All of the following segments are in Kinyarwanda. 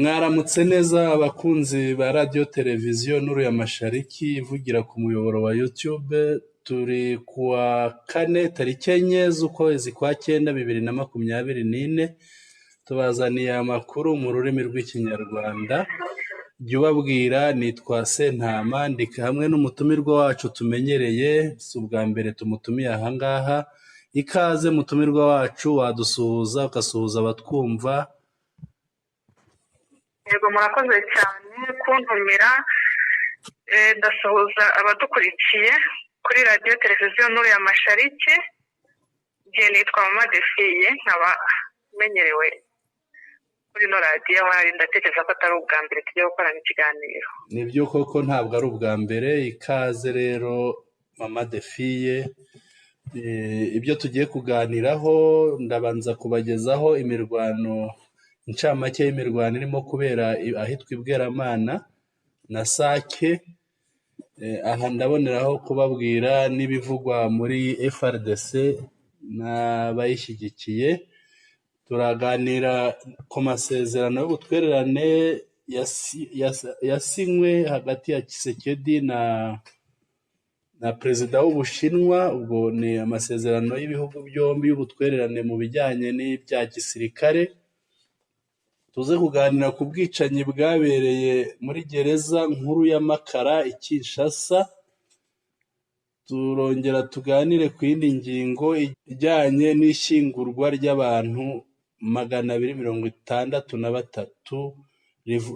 Mwaramutse neza abakunzi ba radiyo televiziyo Nuru ya Mashariki ivugira ku muyoboro wa YouTube, turi kuwa kane tariki 4 z'ukwezi kwa 9 2024, tubazaniye amakuru mu rurimi rw'Ikinyarwanda. Jya ubabwira nitwa Sentama, ndi hamwe n'umutumirwa wacu tumenyereye, si ubwa mbere tumutumiye aha ngaha. Ikaze mutumirwa wacu, wadusuhuza ugasuhuza abatwumva. Yego, murakoze cyane kuntumira. Ndasuhuza abadukurikiye kuri radiyo televiziyo Nuru ya Mashariki. Njye nitwa Mama Defiye, nkaba menyerewe kuri ino radiyo, ndatekereza ko atari ubwa mbere tugiye gukorana ikiganiro. Nibyo koko, ntabwo ari ubwa mbere. Ikaze rero Mama Defiye. Ibyo tugiye kuganiraho, ndabanza kubagezaho imirwano, incamake y'imirwano irimo kubera ahitwa i Bweramana na Sake. Aha ndaboneraho kubabwira n'ibivugwa muri FARDC n'abayishyigikiye. Turaganira ku masezerano y'ubutwererane yasinywe hagati ya Tshisekedi na perezida w'Ubushinwa. Ubwo ni amasezerano y'ibihugu byombi y'ubutwererane mu bijyanye n'ibya gisirikare. Tuze kuganira ku bwicanyi bwabereye muri gereza nkuru ya Makala i Kinshasa. Turongera tuganire ku yindi ngingo ijyanye n'ishyingurwa ry'abantu 263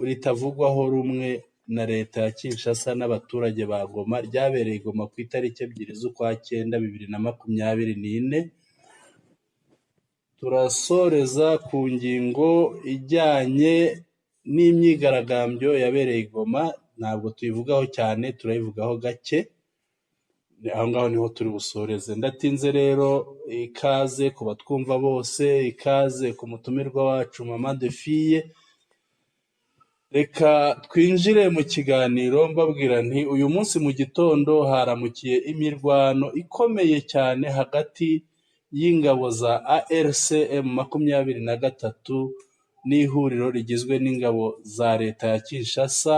ritavugwaho rumwe na leta ya Kinshasa n'abaturage ba Goma, ryabereye i Goma ku itariki 2 z'ukwa 9 2024. Turasoreza ku ngingo ijyanye n'imyigaragambyo yabereye i Goma, ntabwo tuyivugaho cyane, turayivugaho gake. Aho ngaho niho turi busoreze. Ndatinze rero, ikaze ku batwumva bose, ikaze ku mutumirwa wacu Mama Defiye. Reka twinjire mu kiganiro mbabwira nti uyu munsi mu gitondo haramukiye imirwano ikomeye cyane hagati y'ingabo za ARC M23 n'ihuriro rigizwe n'ingabo za leta ya Kinshasa,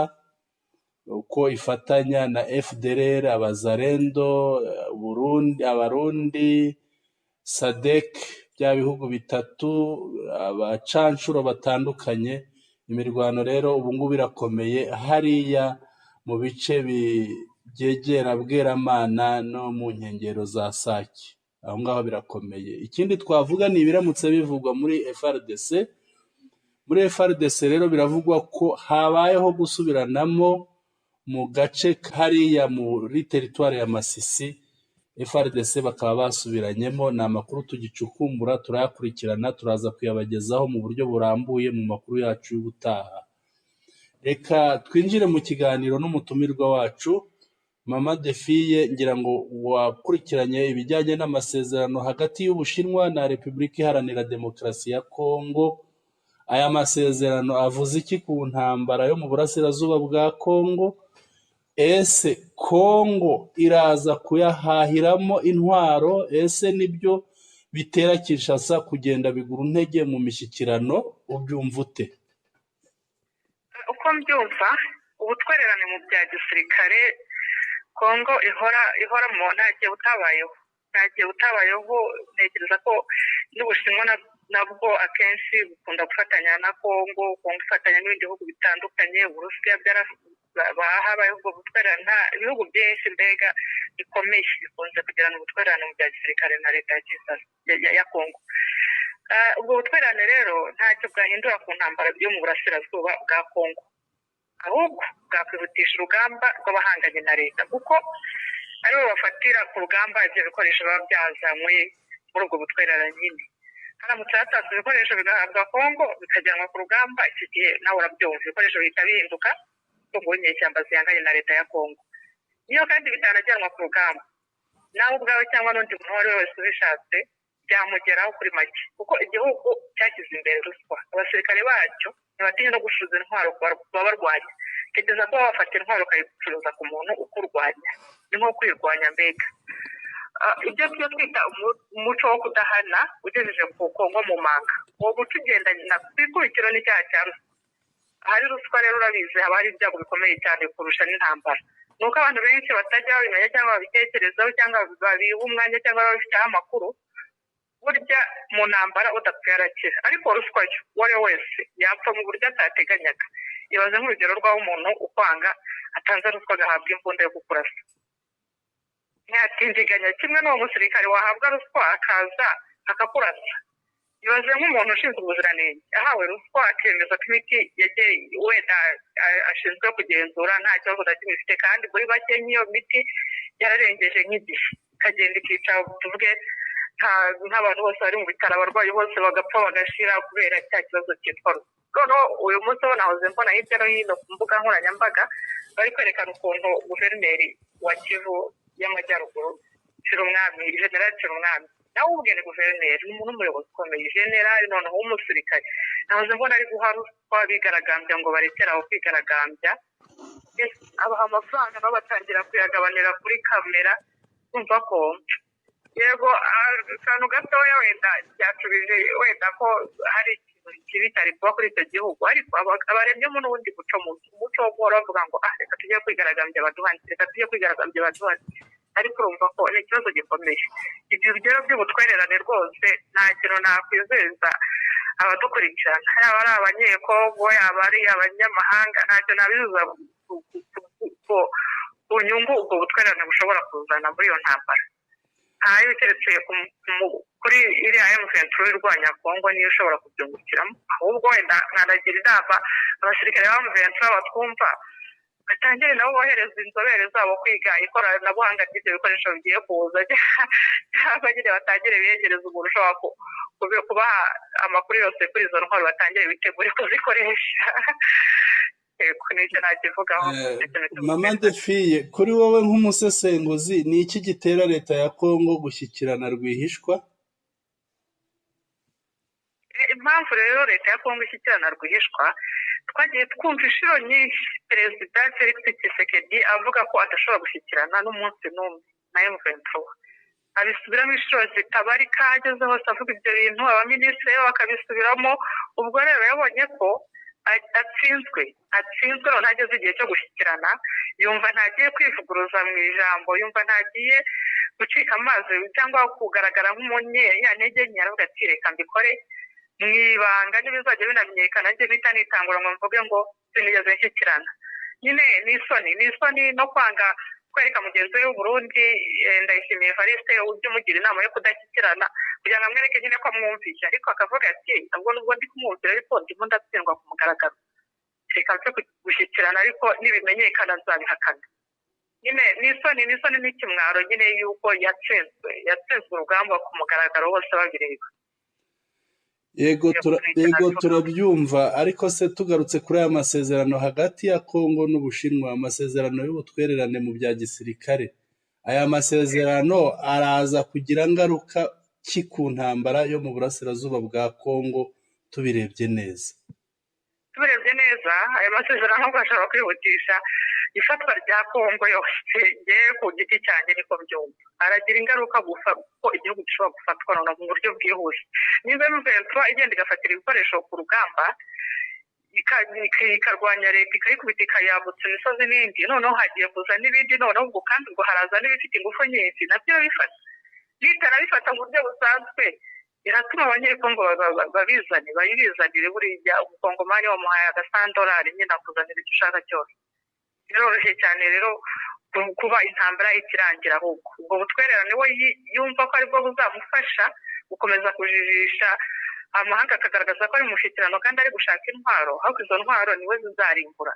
uko ifatanya na FDLR, Abazarendo, Burundi, Abarundi, SADC, bya bihugu bitatu, abacanshuro batandukanye. Imirwano rero ubu ngubu irakomeye hariya mu bice byegera Bweramana no mu nkengero za Sake, aho ngaho birakomeye. Ikindi twavuga ni ibiramutse bivugwa muri FARDC. Muri FARDC rero biravugwa ko habayeho gusubiranamo mu gace hariya muri teritwari ya Masisi, FARDC bakaba basubiranyemo. Ni amakuru tugicukumbura, turayakurikirana, turaza kuyabagezaho mu buryo burambuye mu makuru yacu y'ubutaha. Reka twinjire mu kiganiro n'umutumirwa wacu Mama Defiye. Ngira ngo wakurikiranye ibijyanye n'amasezerano hagati y'Ubushinwa na Repubulika Iharanira Demokarasi ya Kongo. Aya masezerano avuze iki ku ntambara yo mu burasirazuba bwa Kongo? Ese Kongo iraza kuyahahiramo intwaro? Ese nibyo bitera Kinshasa kugenda bigura intege mu mishyikirano? Ubyumva ute? Uko mbyumva, ubutwererane mu bya gisirikare Kongo ihora mu nta gihe butabayeho, nta gihe butabayeho. Ntekereza ko n'Ubushinwa nabwo akenshi bukunda gufatanya na Kongo, Kongo ifatanya n'ibindi bihugu bitandukanye, Uburusiya, habayeho ubwo butwererane. Ibihugu byinshi mbega bikomeye bikunze kugirana ubutwererane mu bya gisirikare na leta ya Kinshasa ya Kongo. Ubwo butwererane rero ntacyo bwahindura ku ntambara yo mu burasirazuba bwa Kongo, ahubwo bwakwihutisha urugamba rw'abahanganye na leta, kuko aribo bafatira ku rugamba ibyo bikoresho biba byazanywe muri ubwo butwererane nyine. Haramutse hatanzwe ibikoresho bigahabwa Kongo bikajyanwa ku rugamba, icyo gihe nawe urabyumva, ibikoresho bihita bihinduka umutungo w'inyeshyamba zihanganye na leta ya Kongo. Niyo kandi bitanajyanwa ku rugamba, nawe ubwawe cyangwa n'undi muntu uwo ari we wese ubishatse byamugeraho kuri make, kuko igihugu cyashyize imbere ruswa. Abasirikare bacyo ntibatinya no gucuruza intwaro ku babarwanya. Tekereza ko wafata intwaro ukayicuruza ku muntu ukurwanya, ni nko kwirwanya mbega. Ibyo byo twita umuco wo kudahana ugejeje ku Kongo mu manga, uwo muco ugendana ku ikubitiro n'icyaha cya ruswa. Ahari ruswa rero urabizi haba hari ibyago bikomeye cyane kurusha n'intambara. Ni uko abantu benshi batajya babimenya cyangwa babitekerezaho cyangwa babiha umwanya cyangwa babifiteho amakuru. Burya mu ntambara udapfuye arakira, ariko ruswa yo uwo ari we wese yapfa mu buryo atateganyaga. Ibaze nk'urugero rw'aho umuntu ukwanga atanze ruswa agahabwa imbunda yo kukurasa, ntiyatindiganya. Kimwe n'uwo musirikare wahabwa ruswa akaza akakurasa. Ibaze nk'umuntu ushinzwe ubuziranenge ahawe ruswa akemeza ko imiti yagiye wenda ashinzwe kugenzura nta kibazo na kimwe ifite, kandi muri bake nk'iyo miti yararengeje nk'igihe ikagenda ikica, tuvuge nk'abantu bose bari mu bitaro, abarwayi bose bagapfa bagashira kubera cya kibazo cyitwa ruswa. Noneho uyu munsi wo nahoze mbona hirya no hino ku mbuga nkoranyambaga bari kwerekana ukuntu guverineri wa Kivu y'Amajyaruguru Cirumwami, General Cirumwami, nawe ubwe ni guverineri, ni umuntu w'umuyobozi ukomeye, generali noneho w'umusirikare, nahoze mbona ari guha ruswa bigaragambya ngo barekere aho kwigaragambya, abaha amafaranga nabo batangira kuyagabanira kuri kamera. Kumva ko yego akantu gatoya wenda byacubije wenda ko hari ikintu kibi cyari kuba kuri icyo gihugu, ariko abaremyemo n'ubundi muco mubi, umuco wo guhora bavuga ngo ah reka tujye kwigaragambya baduhane, reka tujye kwigaragambya baduhane. Ariko urumva ko ni ikibazo gikomeye. Ibyo bigero by'ubutwererane rwose nta kintu nakwizeza abadukurikirana, yaba ari abanyekongo yaba ari abanyamahanga, ntacyo nabizeza ku nyungu ubwo butwererane bushobora kuzana muri iyo ntambara. Ntayo, keretse kuri iriya M23 irwanya Kongo niyo ishobora kubyungukiramo. Ahubwo wenda nkanagira inama abasirikare ba M23 batwumva, batangire nabo bohereza inzobere zabo kwiga ikoranabuhanga ry'ibyo bikoresho bigiye kuza, cyangwa nyine batangire biyegereza umuntu ushobora kubaha amakuru yose kuri izo ntwaro, batangire bitegure kuzikoresha. Yego, nicyo nakivugaho. Mama Defiye, kuri wowe nk'umusesenguzi, ni iki gitera leta ya Kongo gushyikirana rwihishwa? Impamvu rero leta ya Kongo ishyikirana rwihishwa, twagiye twumva inshuro nyinshi Perezida Felix Tshisekedi avuga ko adashobora gushyikirana n'umunsi n'umwe na M23, abisubiramo inshuro zitabarika, ageze hose avuga ibyo bintu, abaminisitiri be bakabisubiramo. Ubwo rero yabonye ko atsinzwe, none ageze igihe cyo gushyikirana, yumva ntagiye kwivuguruza mu ijambo, yumva ntagiye gucika amazi cyangwa kugaragara nk'umunyantege nke, aravuga ati reka mbikore mu ibanga, n'ibizajya binamenyekana njye mpita nitangura ngo mvuge ngo sinigeze nshyikirana. Nyine ni isoni, ni isoni no kwanga kwereka mugenzi we w'Uburundi Ndayishimiye Evariste ujya umugira inama yo kudashyikirana, kugira ngo amwereke nyine ko amwumvishe, ariko akavuga ati ubwo nubwo ndi kumwumvira ariko ndimo ndatsindwa ku mugaragaro, reka nze gushyikirana ariko nibimenyekana nzabihakana. Nyine ni isoni, ni isoni n'ikimwaro nyine yuko yatsinzwe urugamba ku mugaragaro bose babireba. Yego, turabyumva. Ariko se tugarutse kuri aya masezerano hagati ya Kongo n'Ubushinwa, amasezerano y'ubutwererane mu bya gisirikare, aya masezerano araza kugira ngaruka ki ku ntambara yo mu burasirazuba bwa Kongo tubirebye neza? Tubirebye neza, aya masezerano ashobora kwihutisha ifatwa rya Kongo yose. Ngewe ku giti cyanjye niko byumva, aragira ingaruka gusa ko igihugu gishobora gufatwa noneho mu buryo bwihuse. Niba M23 igenda igafatira ibikoresho ku rugamba, ikarwanya leta, ikayikubita, ikayambutsa imisozi n'indi, noneho hagiye kuza n'ibindi, noneho ubwo kandi ubwo haraza n'ibifite ingufu nyinshi, nabyo birabifata. Nitanabifata mu buryo busanzwe, iratuma abanyekongo babizane, bayibizanire. Buriya umukongomani wamuhaye agasandorari nyine akuzanira icyo ushaka cyose, biroroshye cyane rero kuba intambara ikirangira. Ahubwo ubwo butwererane we yumva ko aribwo buzamufasha gukomeza kujijisha amahanga, akagaragaza ko ari mu mushyikirano kandi ari gushaka intwaro, ariko izo ntwaro niwe zizarimbura,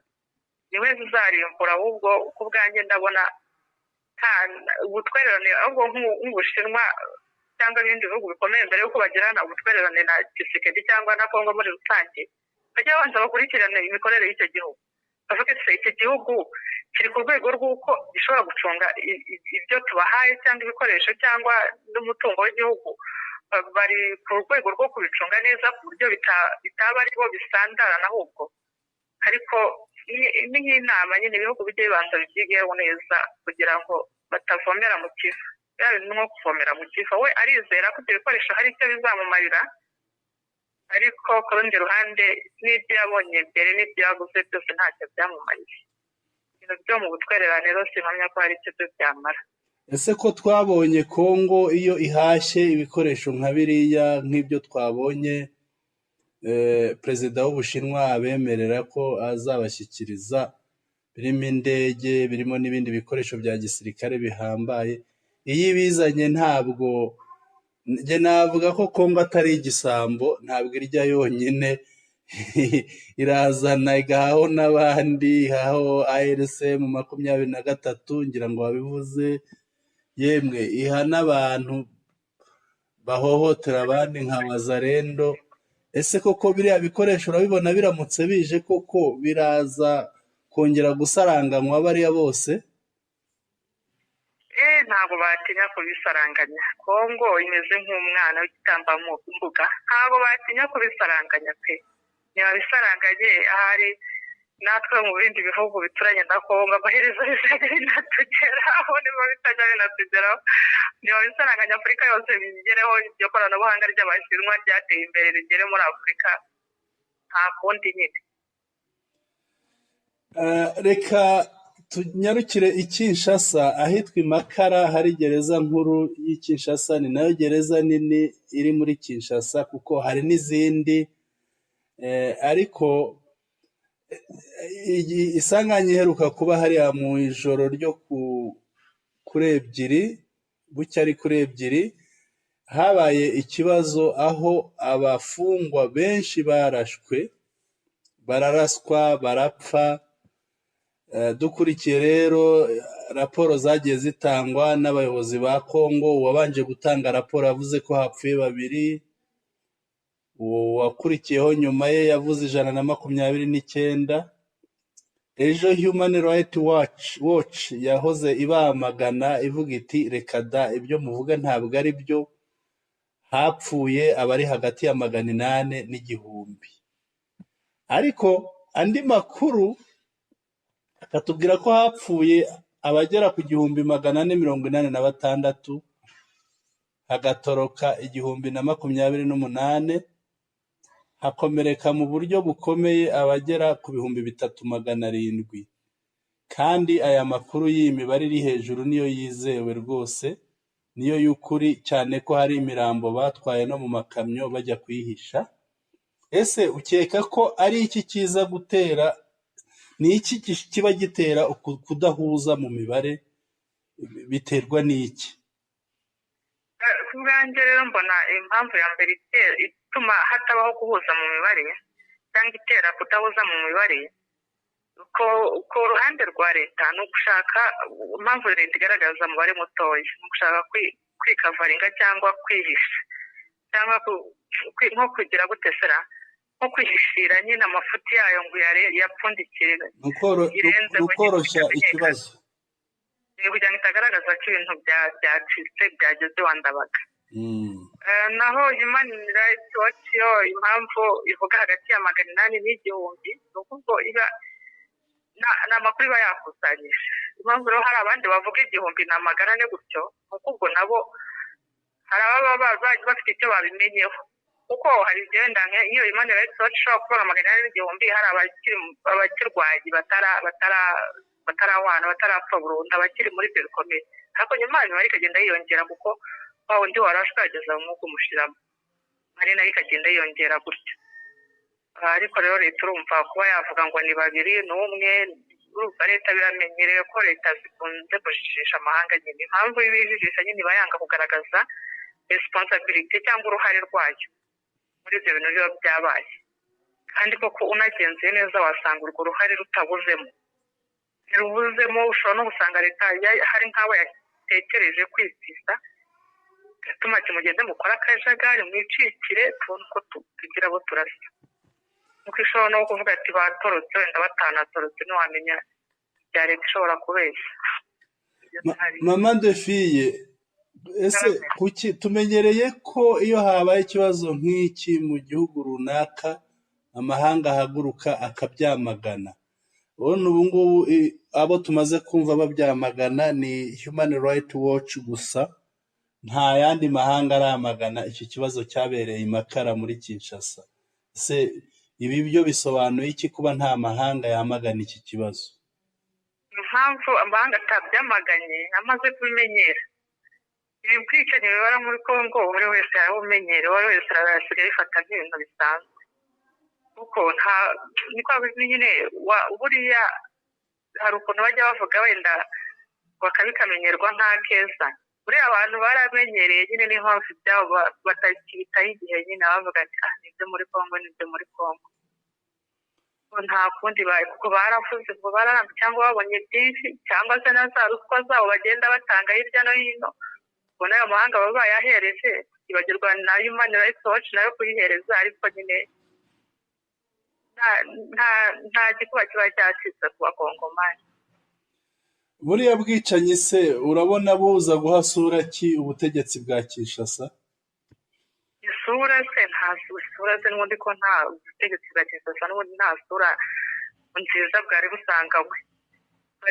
niwe zizarimbura. Ahubwo ku bwanjye ndabona ubutwererane ahubwo nk'Ubushinwa cyangwa ibindi bihugu bikomeye, mbere y'uko bagirana ubutwererane na Tshisekedi cyangwa na Kongo muri rusange, bajya babanza bakurikirane imikorere y'icyo gihugu, bavuge ati iki gihugu kiri ku rwego rw'uko gishobora gucunga ibyo tubahaye cyangwa ibikoresho cyangwa n'umutungo w'igihugu, bari ku rwego rwo kubicunga neza ku buryo bitaba ari bo bisandarana ahubwo. Ariko ni nk'inama nyine, ibihugu bijye bibanza bibyigeho neza kugira ngo batavomera mu kivu. Yaba ni nko kuvomera mu kivu, we arizera ko ibyo bikoresho hari icyo bizamumarira, Ariko ku rundi ruhande, n'ibyo yabonye mbere n'ibyo yaguze byose ntacyo byamumariye. Ibintu byo mu butwererane rero simpamya ko hari icyo byo byamara. Ese ko twabonye Kongo iyo ihashye ibikoresho nka biriya, nk'ibyo twabonye perezida w'Ubushinwa abemerera ko azabashyikiriza, birimo indege, birimo n'ibindi bikoresho bya gisirikare bihambaye, iyo ibizanye, ntabwo njye navuga ko Kongo atari igisambo, ntabwo irya yonyine, irazana igahaho n'abandi, ihaho ARC mu 23, ngira ngo wabivuze, yemwe iha n'abantu bahohotera abandi nka Wazalendo. Ese koko biriya bikoresho urabibona biramutse bije, koko biraza kongera gusaranganywa bariya bose? Ntabwo batinya kubisaranganya. Kongo imeze nk'umwana w'igitambambuga, ntabwo batinya kubisaranganya pe. Ntibabisaranganye, ahari natwe mu bindi bihugu bituranye na Kongo amaherezo bizajya binatugeraho. Niba bitajya binatugeraho, ntibabisaranganya Afurika yose bigereho, iryo koranabuhanga ry'Abashinwa ryateye imbere rigere muri Afurika, nta kundi nyine. Reka tunyarukire i Kinshasa, ahitwa i Makara hari gereza nkuru y'i Kinshasa, ni nayo gereza nini iri muri Kinshasa kuko hari n'izindi, ariko isanganya iheruka kuba hariya mu ijoro ryo kuri 2, bucya ari kuri 2, habaye ikibazo aho abafungwa benshi barashwe, bararaswa, barapfa. Dukurikiye rero raporo zagiye zitangwa n'abayobozi ba Kongo, uwabanje gutanga raporo yavuze ko hapfuye babiri, uwakurikiyeho nyuma ye yavuze 129. Ejo Human Rights Watch yahoze ibamagana ivuga iti: "Reka da, ibyo muvuga ntabwo ari byo, hapfuye abari hagati ya 800 n'igihumbi." Ariko andi makuru akatubwira ko hapfuye abagera ku 1486, hagatoroka 1028, hakomereka mu buryo bukomeye abagera ku 3700. Kandi aya makuru y'iyi mibare iri hejuru niyo yizewe rwose, niyo y'ukuri, cyane ko hari imirambo batwaye no mu makamyo bajya kuyihisha. Ese ukeka ko ari iki kiza gutera, ni iki kiba gitera uku kudahuza mu mibare, biterwa n'iki? Ku bwanjye rero mbona impamvu ya mbere ituma hatabaho guhuza mu mibare cyangwa itera kudahuza mu mibare ku ruhande rwa leta ni ugushaka, impamvu leta igaragaza umubare mutoya ni ugushaka kwikavaringa cyangwa kwihisha cyangwa nko kugira gutesera, nko kwihishira nyine amafuti yayo ngo yapfundikire. Ni ukoroshya ikibazo. Kugira ngo itagaragaza ko ibintu byacitse, byageze iwandabaga. Naho Human Rights Watch yo, impamvu ivuga hagati ya 800 n'igihumbi ni ukuvuga iba ni amakuru iba yakusanyije. Impamvu rero hari abandi bavuga 1400 gutyo, ni uko ubwo nabo hari ababa bafite icyo babimenyeho, kuko hari igihe wenda nk'iyo Human Rights Watch ishobora kuvuga 800 n'igihumbi, hari abakirwaye batarahwana, batarapfa burundu, abakiri muri ibyo bikomeye, ariko nyuma imibare ikagenda yiyongera, kuko wa wundi warashwe yageza mu mwuka umushiramo, ari nayo ikagenda yiyongera gutyo. Ariko rero leta urumva kuba yavuga ngo ni babiri, ni umwe, urumva leta biramenyerewe ko leta zikunze kujijisha amahanga nyine. Impamvu ibijijisha nyine, iba yanga kugaragaza responsibility cyangwa uruhare rwayo muri ibyo bintu biba byabaye, kandi koko unagenzuye neza wasanga urwo ruhare rutabuzemo, ntirubuzemo. Ushobora no gusanga leta hari nk'abo yatekereje kwitisa, gatuma ati: "Mugende mukore akajagari, mwicikire, tubone uko tugira abo turasa." Nuko ishobora no kuvuga ati batorotse, wenda batanatorotse, ntiwamenya bya leta ishobora kubeshya. Mama Defiye, ese kuki tumenyereye ko iyo habaye ikibazo nk'iki mu gihugu runaka, amahanga ahaguruka akabyamagana? Urabona ubu ngubu abo tumaze kumva babyamagana ni Human Rights Watch gusa, nta yandi mahanga aramagana iki kibazo cyabereye i Makara muri Kinshasa. Se ibi byo bisobanuye iki kuba nta mahanga yamagana iki kibazo? Impamvu amahanga atabyamaganye, amaze kubimenyera. Ibi bwicanyi bibara muri Kongo, buri wese yarabumenyera, buri wese arasigaye abifata nk'ibintu bisanzwe, kuko nta ni kwa nyine buriya hari ukuntu bajya bavuga wenda bakabikamenyerwa nk'akeza. Buriya abantu baramenyereye nyine, niyo mpamvu ibyabo batakibitaho igihe nyine, bavuga ati ah, nibyo muri Kongo, nibyo muri Kongo, nta kundi kuko baravuze ngo bararamba cyangwa babonye byinshi, cyangwa se na za ruswa zabo bagenda batanga hirya no hino, ubona ayo mahanga baba bayahereje, ibagirwa na Human Rights Watch nayo kuyihereza, ariko nyine nta gikuba kiba cyacitse ku Bakongomani. Buriya bwicanyi se urabona buza guha sura ki ubutegetsi bwa Kinshasa? Isura se, nta isura se n'ubundi, ko nta butegetsi bwa Kinshasa n'ubundi nta sura nziza bwari busanganywe.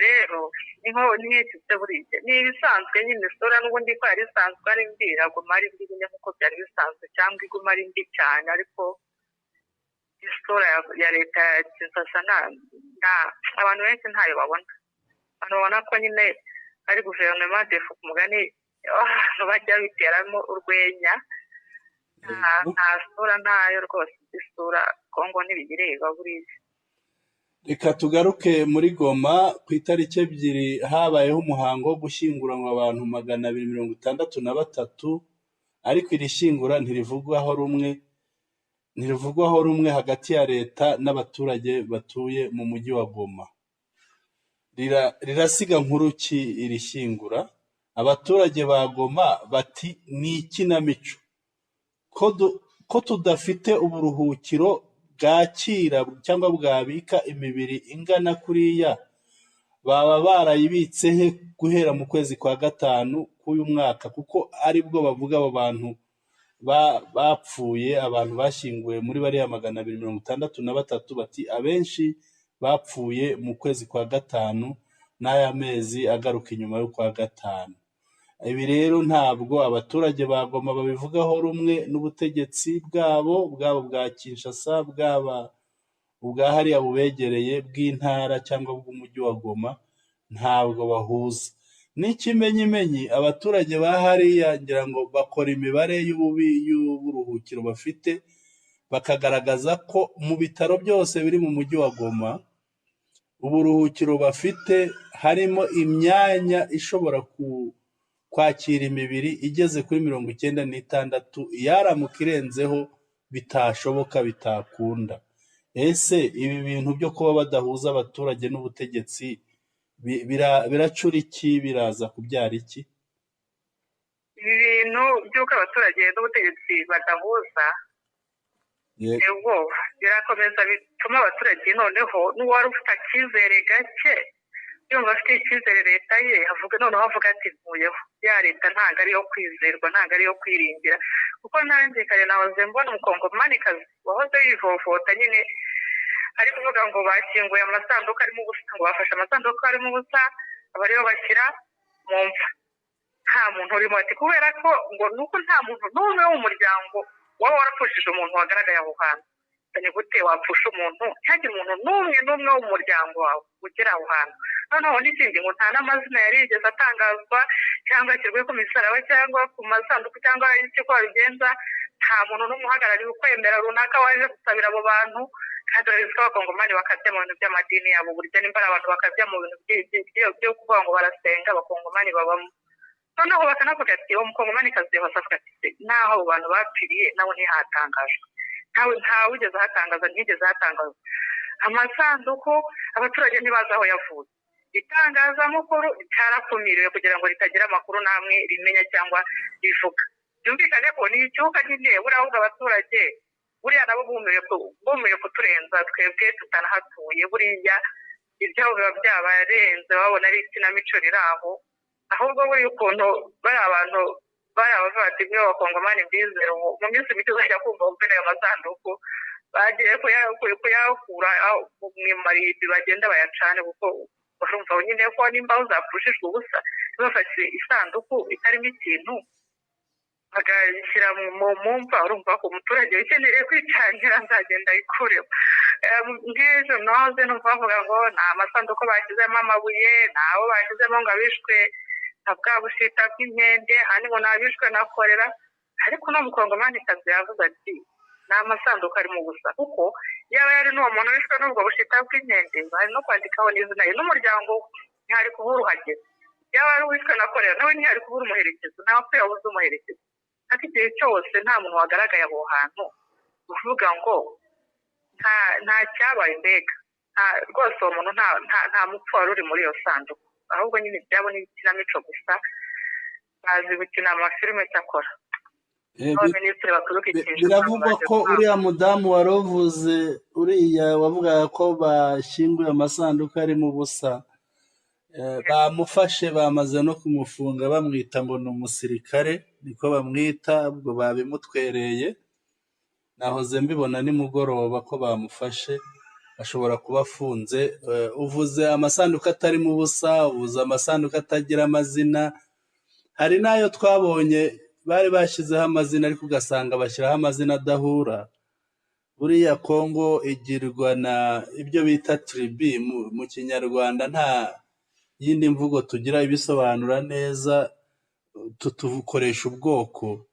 Rero ni nk'iki se, buriya ni ibisanzwe nyine, isura n'ubundi ko yari isanzwe ari mbi, iraguma ari mbi nyine nk'uko byari bisanzwe, cyangwa iguma ari mbi cyane, ariko isura ya leta ya Kinshasa abantu benshi ntayo babona. Abantu babona ko nyine ari guverinoma defu, ku mugani abantu bajya biteramo urwenya. Nta sura ntayo rwose, isura Kongo ntibigireba buriya. Reka tugaruke muri Goma. Ku itariki 2 habayeho umuhango wo gushyinguranwa abantu 263, ariko iri shyingura ntirivugwaho rumwe hagati ya leta n'abaturage batuye mu mujyi wa Goma. Rirasiga nkuru ki iri shyingura? Abaturage ba Goma bati ni ikinamico, ko tudafite uburuhukiro bwakira cyangwa bwabika imibiri ingana kuriya, baba barayibitse he guhera mu kwezi kwa gatanu k'uyu mwaka? Kuko aribwo bavuga abo bantu bapfuye, abantu bashyinguwe muri bariya 263, bati abenshi bapfuye mu kwezi kwa gatanu n'aya mezi agaruka inyuma y'ukwa gatanu. Ibi rero ntabwo abaturage ba Goma babivugaho rumwe n'ubutegetsi bwabo, bwaba bwa Kinshasa, bwaba ubwa hariya bubegereye bw'intara cyangwa bw'umujyi wa Goma, ntabwo bahuza. N'ikimenyimenyi, abaturage ba hariya ngira ngo bakora imibare y'ububi y'uburuhukiro bafite, bakagaragaza ko mu bitaro byose biri mu mujyi wa Goma, uburuhukiro bafite harimo imyanya ishobora kwakira imibiri igeze kuri 96, yaramuka irenzeho bitashoboka, bitakunda. Ese ibi bintu byo kuba badahuza abaturage n'ubutegetsi biracura iki, biraza kubyara iki? Ibi bintu by'uko abaturage n'ubutegetsi badahuza biteye ubwoba, birakomeza bituma abaturage noneho n'uwari ufite akizere gake, yumva afite icyizere leta ye, avuga noneho avuga ati nkuyeho ya leta, ntabwo ari iyo kwizerwa, ntabwo ari iyo kwiringira. Kuko nanjye kare nahoze mbona Umukongomanikazi wahoze yivovota nyine, ari kuvuga ngo bashyinguye amasanduku arimo ubusa, ngo bafashe amasanduku arimo ubusa aba ariyo bashyira mu mva, nta muntu urimo, ati kubera ko ngo nuko nta muntu n'umwe wo mu muryango waba warapfushije umuntu wagaragaye aho hantu. Ni gute wapfusha umuntu ntihagire umuntu n'umwe n'umwe wo mu muryango wawe ugera aho hantu? Noneho n'ikindi, ngo nta n'amazina yari yigeze atangazwa cyangwa ashyirwe ku misaraba cyangwa ku masanduku cyangwa icyo uko babigenza, nta muntu n'umwe uhagarariye ukwemera runaka waje gusabira abo bantu. Kandi urabizi ko Abakongomani bakabya mu bintu by'amadini yabo, burya nimba ari abantu bakabya mu bintu byo kuvuga ngo barasenga, Abakongomani babamo. Noneho bakanavuga ati uwo Mukongomanikazi yose avuga ati n'aho abo bantu bapfiriye nabo ntihatangajwe, ntawe ntawigeze ahatangaza, ntiyigeze ahatangazwa amasanduku, abaturage ntibazi aho yavuye, itangazamakuru cyarakumiriwe kugira ngo ritagira amakuru n'amwe rimenya cyangwa rivuga. Byumvikane ko ni icyuka nyine, buriya ahubwo abaturage buriya nabo bumiwe kuturenza twebwe tutanahatuye. Buriya ibyabo biba byabarenze, babona ari ikinamico riri aho. Ahubwo buriya ukuntu bari abantu bari abavandimwe b'Abakongomani, mbizera ubu mu minsi mike uzajya kumva wumve ayo masanduku bagiye kuyakura mu marimbi, bagenda bayacane, kuko urumva nyine ko nimba uzapfushijwe ubusa, bafashe isanduku itarimo ikintu. Bagashyira mu mva. Urumva ko umuturage ukeneye kwicanira azagenda ayikuremo. Nk'ejo noze numva bavuga ngo nta masanduku bashyizemo amabuye, ntabo bashyizemo ngo abishwe na bwa bushita bw'inkende, ahandi ngo nabishwe na korera. Ariko uno mukongomanikazi yavuze ati ni amasanduku arimo gusa, kuko yaba yari n'uwo muntu wishwe n'ubwo bushita bw'inkende bari no kwandikaho n'izina ye n'umuryango we, ntihari kubura uhageze. Yaba ari uwishwe na korera nawe ntihari kubura umuherekezo, nta wapfuye wabuze umuherekezo. Ariko igihe cyose nta muntu wagaragaye aho hantu uvuga ngo nta cyabaye, mbega rwose uwo muntu nta mupfu wari uri muri iyo sanduku, ahubwo nyine ibyabo ni ikinamico gusa, bazi gukina amafilime cyakora. Biravugwa ko uriya mudamu warovuze, uriya wavugaga ko bashyinguye amasanduku arimo ubusa, bamufashe bamaze no kumufunga, bamwita ngo ni umusirikare, niko bamwita, ubwo babimutwereye. Nahoze mbibona nimugoroba ko bamufashe, ashobora kuba afunze. Uvuze amasanduku atarimo ubusa, uvuze amasanduku atagira amazina, hari n'ayo twabonye bari bashyizeho amazina ariko ugasanga bashyiraho amazina adahura. Buriya Kongo igirwa na ibyo bita tribi mu Kinyarwanda, nta yindi mvugo tugira ibisobanura neza, tutukoresha ubwoko.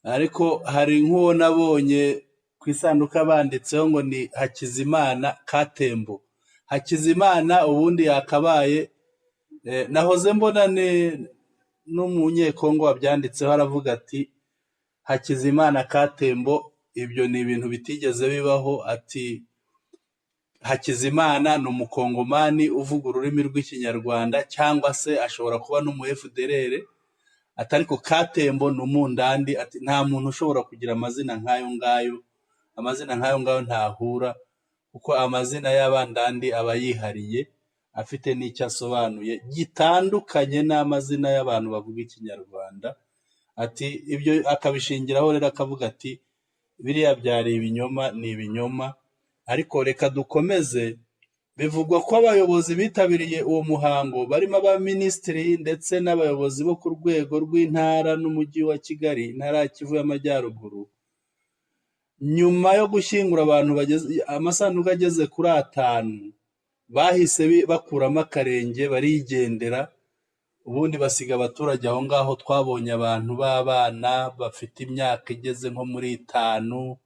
Ariko hari nk'uwo nabonye ku isanduku banditseho ngo ni Hakizimana Katembo. Hakizimana ubundi yakabaye, nahoze mbona n'umunyekongo wabyanditseho aravuga ati Hakizimana Katembo ibyo ni ibintu bitigeze bibaho, ati Hakizimana ni umukongomani uvuga ururimi rw'Ikinyarwanda cyangwa se ashobora kuba n'umu FDLR, ati ariko Katembo ni umundandi, ati nta muntu ushobora kugira amazina nk'ayo ngayo, amazina nk'ayo ngayo ntahura, kuko amazina y'abandandi aba yihariye afite n'icyo asobanuye gitandukanye n'amazina y'abantu bavuga Ikinyarwanda. Ati ibyo akabishingiraho rero akavuga ati biriya byari ibinyoma, ni ibinyoma. Ariko reka dukomeze. Bivugwa ko abayobozi bitabiriye uwo muhango barimo abaminisitiri ndetse n'abayobozi bo ku rwego rw'intara n'umujyi wa Kigali, intara ya Kivu y'Amajyaruguru, nyuma yo gushyingura abantu bageze amasanduku ageze kuri 5, bahise bakuramo akarenge barigendera, ubundi basiga abaturage aho ngaho. Twabonye abantu b'abana bafite imyaka igeze nko muri 5,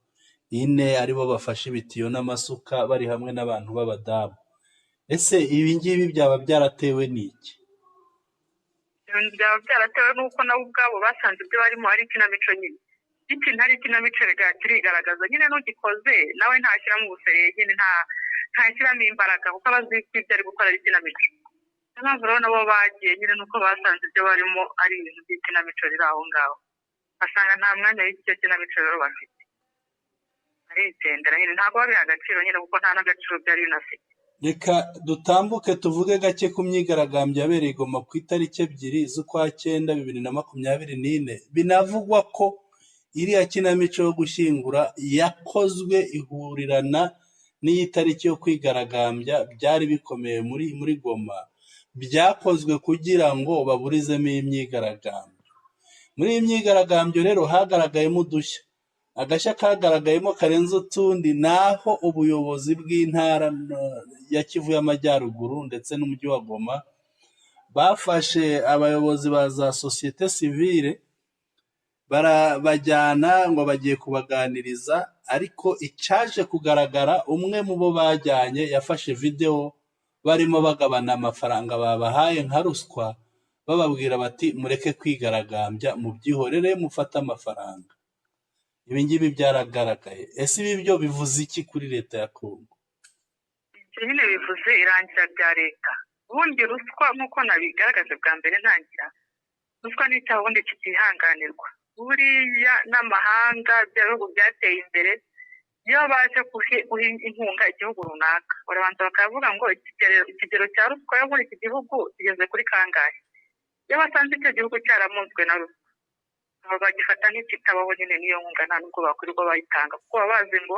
4 aribo bafashe ibitiyo n'amasuka bari hamwe n'abantu b'abadamu. Ese ibi ngibi byaba byaratewe n'iki? Byaba byaratewe n'uko nabo ubwabo basanze ibyo barimo ari ikinamico nyine. Ikintu ari ikinamico kirigaragaza nyine, n'ugikoze nawe ntashyiramo ubusereye nyine, ntashyiramo imbaraga kuko aba azi ko ibyo ari gukora ari ikinamico. Niyo mpamvu rero nabo bagiye nyine nuko basanze ibyo barimo ari ibintu by'ikinamico riri aho ngaho, basanga nta mwanya w'icyo kinamico rero bafite, arigendera nyine, ntabwo babiha agaciro nyine kuko nta n'agaciro byari binafite. Reka dutambuke tuvuge gake ku myigaragambyo yabereye i Goma ku itariki 2 z'ukwa 9 2024. Binavugwa ko iriya kinamico yo gushyingura yakozwe ihurirana n'iyi tariki yo kwigaragambya byari bikomeye muri Goma, byakozwe kugira ngo baburizemo iyi myigaragambyo. Muri iyi myigaragambyo rero hagaragayemo udushya. Agashya kagaragayemo karenze utundi naho ubuyobozi bw'intara ya Kivu y'Amajyaruguru ndetse n'umujyi wa Goma bafashe abayobozi ba za sosiyete sivile barabajyana ngo bagiye kubaganiriza, ariko icyaje kugaragara umwe mu bo bajyanye yafashe videwo barimo bagabana amafaranga babahaye nka ruswa, bababwira bati mureke kwigaragambya, mubyihorere mufate amafaranga. Ibi ngibi byaragaragaye. Ese ibi byo bivuze iki kuri leta ya Kongo? Ibyo nyine bivuze irangira rya leta. Ubundi ruswa nk'uko nabigaragaje bwa mbere ntangira, ruswa ni icyaha ubundi kitihanganirwa. Buriya n'amahanga, bya bihugu byateye imbere, iyo baje guha inkunga igihugu runaka, barabanza bakavuga ngo ikigero cya ruswa yo muri iki gihugu kigeze kuri kangahe. Iyo basanze icyo gihugu cyaramunzwe na ruswa, bagifata nk'ikitabaho nyine, n'iyo nkunga nta nubwo bakwirirwa bayitanga, kuko baba bazi ngo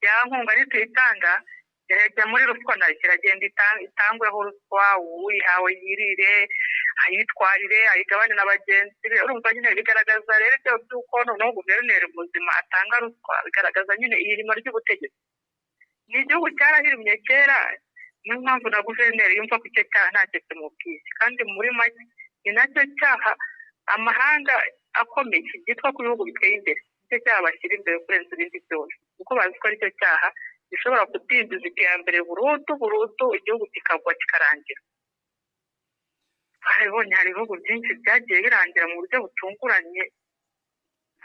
ya nkunga nituyitanga irajya muri ruswa, nayo kiragenda itangweho ruswa, uyihawe yirire, ayitwarire ayigabane na bagenzi be. Urumva nyine bigaragaza rero ibyo by'uko noneho guverineri muzima atanga ruswa, bigaragaza nyine ihirima ry'ubutegetsi. Ni igihugu cyarahirimye kera, niyo mpamvu na guverineri yumva ko icyo cyaha ntacyo kimubwiye. Kandi muri make ni nacyo cyaha amahanga akomeye byitwa ku bihugu biteye imbere, nicyo cyaha bashyira imbere kurenza ibindi byose, kuko bazi ko aricyo cyaha gishobora kudindiza iterambere burundu burundu, igihugu kikagwa kikarangira. Twarabibonye hari ibihugu byinshi byagiye birangira mu buryo butunguranye,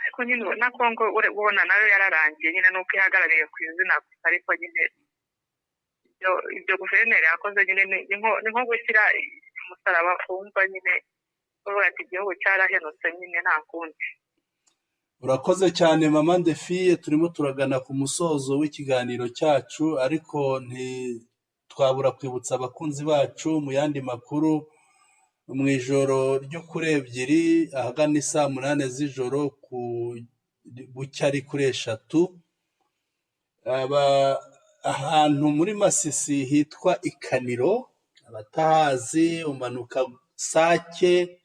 ariko nyine na Kongo ubona nayo yararangiye nyine, nuko ihagarariye ku izina gusa, ariko nyine ibyo guverineri yakoze nyine ni nko gushyira umusaraba ku mva nyine, bavuga ati igihugu cyarahenutse nyine nta kundi. Urakoze cyane mama Ndefiye, turimo turagana ku musozo w'ikiganiro cyacu, ariko ntitwabura kwibutsa abakunzi bacu mu yandi makuru. Mu ijoro ryo kuri 2 ahagana isaa 8 z'ijoro ku bucya ari kuri 3, ahantu muri Masisi hitwa Ikaniro, abatahazi umanuka Sake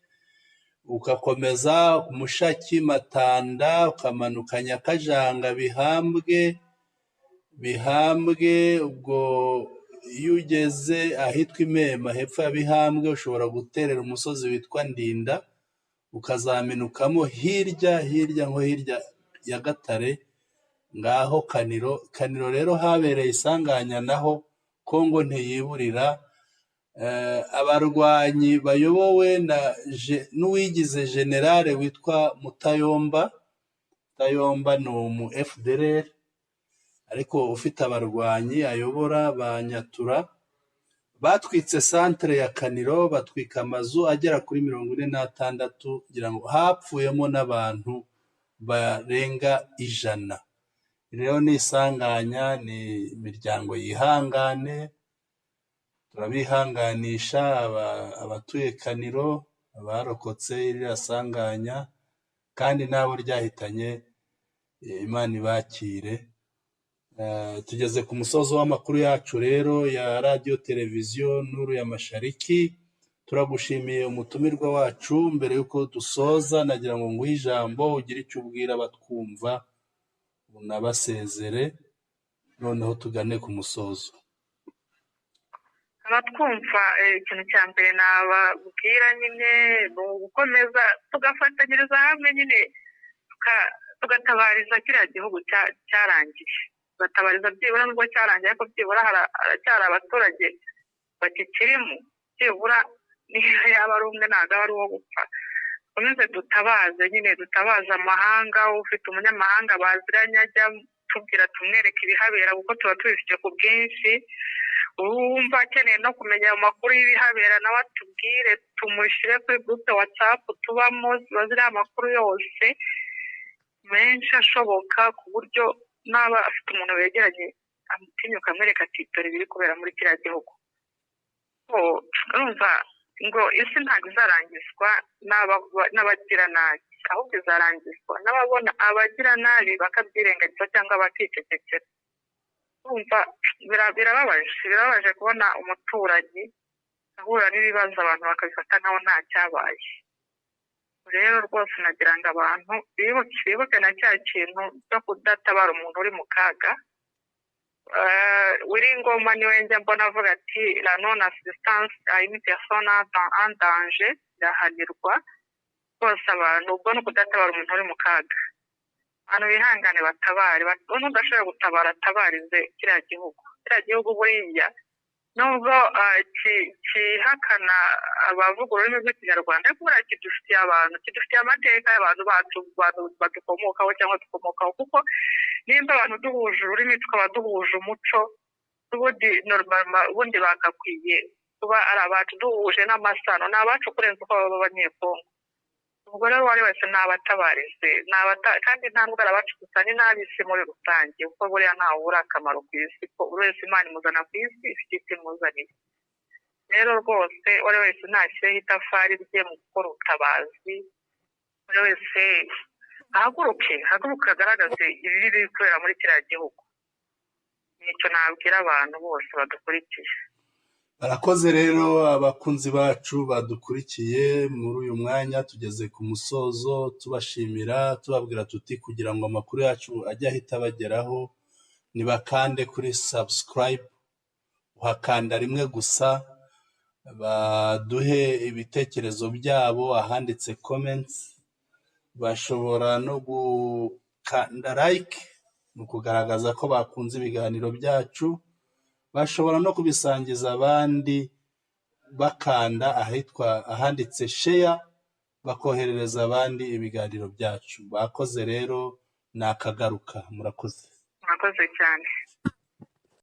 ugakomeza Mushaki Matanda, ukamanuka Nyakajanga Bihambwe, ubwo iyo ugeze ahitwa Imema hepfo ya Bihambwe ushobora guterera umusozi witwa Ndinda, ukazaminukamo hirya hirya nko hirya ya Gatare, ngaho Kaniro. Kaniro rero habereye isanganya, naho Kongo ntiyiburira. Abarwanyi bayobowe na n'uwigize generale witwa Mutayomba. Mutayomba ni umu FDLR ariko ufite abarwanyi ayobora ba Nyatura, batwitse santere ya Kaniro, batwika amazu agera kuri 46, ngira ngo hapfuyemo n'abantu barenga 100. Rero ni isanganya, ni imiryango yihangane, turabihanganisha abatuye Kaniro, abarokotse iriya sanganya, kandi n'abo ryahitanye Imana ibakire. Tugeze ku musozo w'amakuru yacu rero ya radiyo televiziyo Nuru ya Mashariki. Turagushimiye umutumirwa wacu. Mbere y'uko dusoza nagira ngo nguhe ijambo ugire icyo ubwira abatwumva unabasezere, noneho tugane ku musozo. Abatwumva ikintu cya mbere nababwira nyine ni ugukomeza tugafatanyiriza hamwe nyine, tugatabariza kiriya gihugu cyarangiye, tugatabariza byibura nubwo cyarangiye, ariko byibura haracyari abaturage bakikirimo, byibura niyo yaba ari umwe ntabwo aba ari uwo gupfa. Dukomeze dutabaze nyine, dutabaze amahanga, ufite umunyamahanga baziranye ajya tubwira tumwereke ibihabera, kuko tuba tubifite ku bwinshi. Uwumva akeneye no kumenya ayo makuru y'ibihabera nawe atubwire, tumushyire kuri gurupe watsapu tubamo, ziba ziriho amakuru yose menshi ashoboka, ku buryo naba afite umuntu wegeranye amutinyuka amwereka ati dore ibiri kubera muri kiriya gihugu. Urumva ngo isi ntabwo izarangizwa n'abagiranabi, ahubwo izarangizwa n'ababona abagiranabi bakabyirengagiza cyangwa bakicecekera. Urumva birababaje kubona umuturanyi ahura n'ibibazo abantu bakabifata nkaho nta cyabaye. Rero rwose nagira ngo abantu bibuke na cya kintu cyo kudatabara umuntu uri mu kaga. Wiringoma niwe njya mbona avuga ati la non assistance à une personne en danger irahanirwa. Rwose abantu ubwo ni ukudatabara umuntu uri mu kaga. Abantu bihangane batabare, n'udashoboye gutabara atabarize kiriya gihugu. Kiriya gihugu buriya nubwo kihakana abavuga ururimi rw'ikinyarwanda, ariko buriya kidufitiye abantu, kidufitiye amateka y'abantu bacu, badukomokaho cyangwa dukomokaho, kuko nimba abantu duhuje ururimi tukaba duhuje umuco, ubundi bagakwiye kuba ari abacu, duhuje n'amasano, ni abacu kurenza uko baba abanyekongo. Ubwo rero uwo ari wese nabatabarize, kandi nta nubwo ari abacu gusa, ni n'ab'isi muri rusange, kuko buriya ntawe ubura akamaro ku isi, ko buri wese Imana imuzana ku isi ifite icyo imuzaniye. Rero rwose uwo ari wese nashyireho itafari rye mu gukora ubutabazi, buri wese ahaguruke agaragaze ibibi biri kubera muri kiriya gihugu. Nicyo nabwira abantu bose badukurikiye. Barakoze rero abakunzi bacu badukurikiye muri uyu mwanya, tugeze ku musozo tubashimira, tubabwira tuti kugira ngo amakuru yacu ajye ahita abageraho, nibakande kuri subscribe, uhakanda rimwe gusa, baduhe ibitekerezo byabo ahanditse comments, bashobora no gukanda like mu kugaragaza ko bakunze ibiganiro byacu, bashobora no kubisangiza abandi bakanda ahitwa ahanditse share, bakoherereza abandi ibiganiro byacu. Bakoze rero, ni akagaruka. Murakoze. Murakoze cyane.